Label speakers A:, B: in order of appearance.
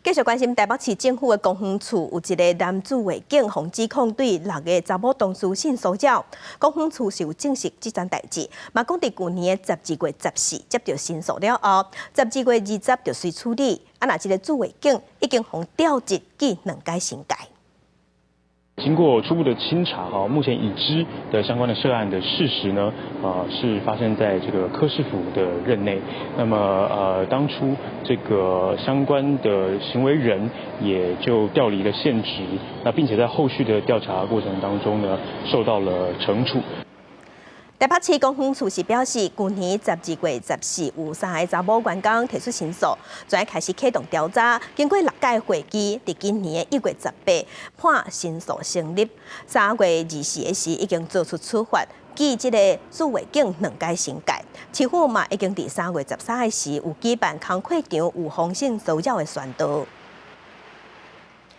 A: 繼續關心台北市政府的公園處有一个男駐衛警，予指控對六个查某同事性騷擾。公園處是有證實這樁代誌，嘛講佇舊年的12月14接著申訴了後，12月20就隨處理。啊，若這个駐衛警已經予調職記兩改懲戒。
B: 經過初步的清查，哈，目前已知的相關的涉案的事實呢，是發生在這個柯市府的任內。那麼，當初這個相關的行為人也就調離了現職，那並且在後續的調查過程當中呢，受到了懲處。
A: 台北市公園處是表示，舊年12月14有三个查某員工提出申訴，就開始啟動調查。經過六屆會議，佇今年的1月18判申訴成立。3月24的時已經做出處罰，記這个駐衛警兩改懲戒。市府嘛已經佇3月13的時有舉辦工課場預防性騷擾的宣導。